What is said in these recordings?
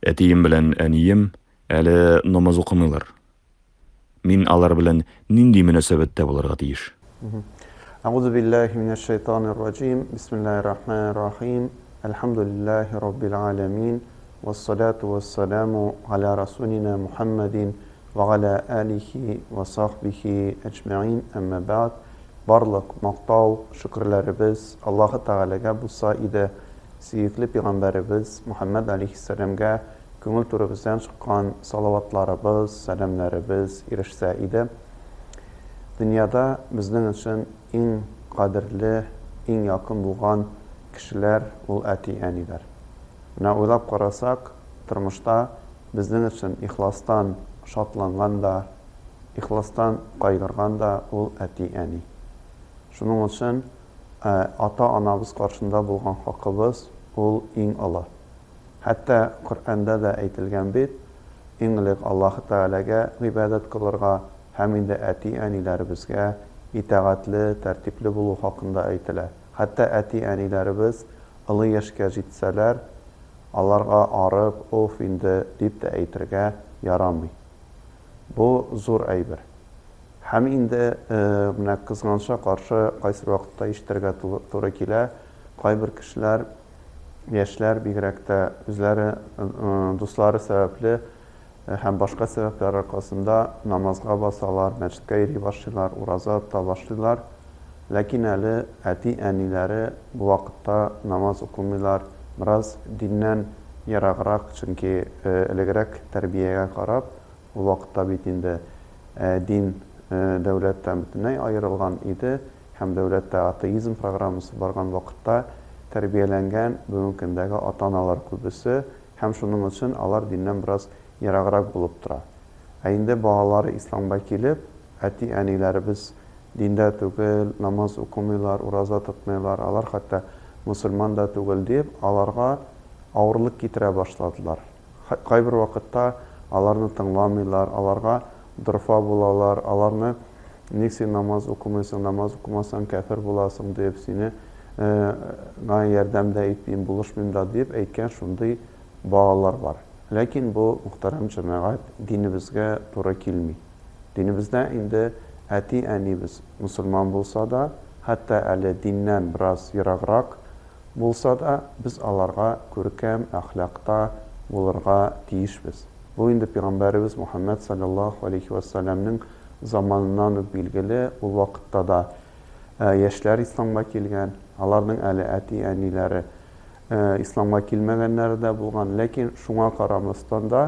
Әтием белән әнием әле намаз укымыйлар. Мин алар белән нинди мөнәсәбәттә булырга тиеш? Әгъузу биллаһи минәш шайтанир раҗим. Бисмиллаһир рахманир рахим. Әлхәмдүлиллаһи раббил аламин. Вассалату вассаламу аля расулина Мухаммадин ва аля алихи ва сахбихи әҗмәин. Әмма бәгъд. Барлык мактау, шөкерләребез Аллаһы Тәгаләгә булса иде. Сөекле пигамбәребез Мөхәммәд алейһиссәламгә күңел түребездән чыккан салаватларыбыз, сәламнәребез ирешсә иде. Дөньяда безнең өчен иң кадерле, иң якын булган кешеләр ул әти-әниләр. Менә уйлап карасак, тормышта безнең өчен ихластан шатланган да, ихластан кайгырган да ул әти-әни. Шуның өчен Ә ата-анабыз каршында булган хакыбыз, ул иң олы. Хәтта Коръәндә дә әйтелгән бит, иң элек Аллаһы Тәгаләгә гыйбадәт кылырга һәм инде әти-әниләребезгә итагатьле, тәртипле булу хакында әйтелә. Хәтта әти-әниләребез олы яшькә җитсәләр, аларга арып, уф инде, дип тә әйтергә ярамый. Бу зур әйбер. Һәм инде менә кызганычка каршы кайсыбер вакытта ишетергә туры килә, кайбер кешеләр, яшьләр бигрәк тә, үзләре дуслары сәбәпле һәм башка сәбәпләр аркасында намазга басалар, мәчеткә йөри башлыйлар, ураза тота башлыйлар. Ләкин әле әти-әниләре бу вакытта намаз укымыйлар, бераз диннән ераграк, чөнки элегрәк тәрбиягә карап, Ул вакытта бит инде дин дәүләттән бөтенләй аерылган иде һәм дәүләттә атеизм программасы барган вакытта тәрбияләнгән бүгенге көндәге ата-аналар күбесе һәм шуның өчен алар диннән бераз ераграк булып тора. Ә инде балалары исламга килеп, әти-әниләребез диндә түгел, намаз укымыйлар, ураза тотмыйлар, алар хәтта мөселман да түгел дип, аларга авырлык китерә башладылар. Кайбер вакытта аларны тыңламыйлар, аларга дорфа булалар, аларны ник син намаз укымыйсың, намаз укымасаң кяфер буласың дип, сине га ярдәм дә итмим, булышмыйм да дип әйткән шундый балалар бар. Ләкин бу, мөхтәрәм җәмәгать, динебезгә туры килми. Динебездә инде әти-әнибез мөселман булса да, хәтта әле диннән бераз ераграк Булса да, без аларга күркәм әхлакта булырга тиешбез. Бу инде пигамбәребез Мухәммәд салләллаһу галәйһи вә сәлләмнең заманыннан үк билгеле, ул вакытта да яшьләр исламга килгән, аларның әле әти-әниләре исламга килмәгәннәре дә булган, ләкин шуңа карамастан да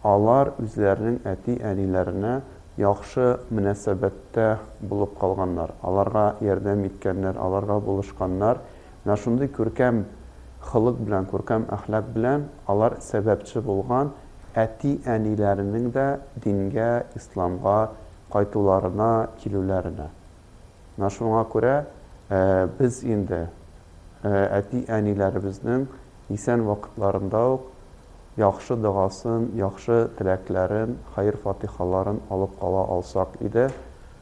алар үзләренең әти-әниләренә яхшы мөнәсәбәттә булып калганнар, аларга ярдәм иткәннәр, аларга булышканнар. Менә шундый күркәм холык белән, күркәм әхлак белән алар сәбәпче булган әти-әниләренең дә дингә, исламга кайтуларына, килүләренә. Менә шуңа күрә без инде әти-әниләребезнең исән вакытларында ук яхшы догасын, яхшы теләкләрен, хәер-фатихаларын алып кала алсак иде.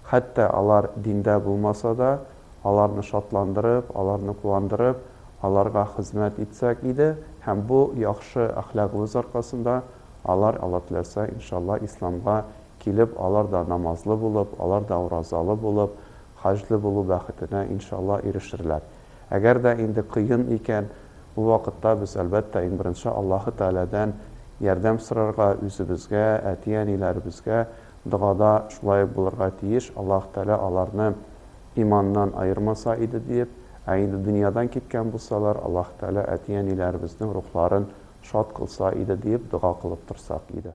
Хәтта алар диндә булмаса да, аларны шатландырып, аларны куандырып, аларга хезмәт итсәк иде һәм бу яхшы әхлагыбыз аркасында алар, Алла теләсә, иншалла, исламга килеп, алар да намазлы булып, алар да уразалы булып, хаҗлы булу бәхетенә, иншалла, ирешерләр. Әгәр дә инде кыен икән, ул вакытта без, әлбәттә, иң беренче Аллаһы Тәгаләдән ярдәм сорарга, үзебезгә, әти-әниләребезгә догада шулай ук булырга тиеш, Аллаһы Тәгалә аларны иманнан аермаса иде диеп, ә инде дөньядан киткән булсалар, Аллаһы Тәгалә әти-әниләребезнең рухларын шат кылса иде диеп дога кылып торсак иде.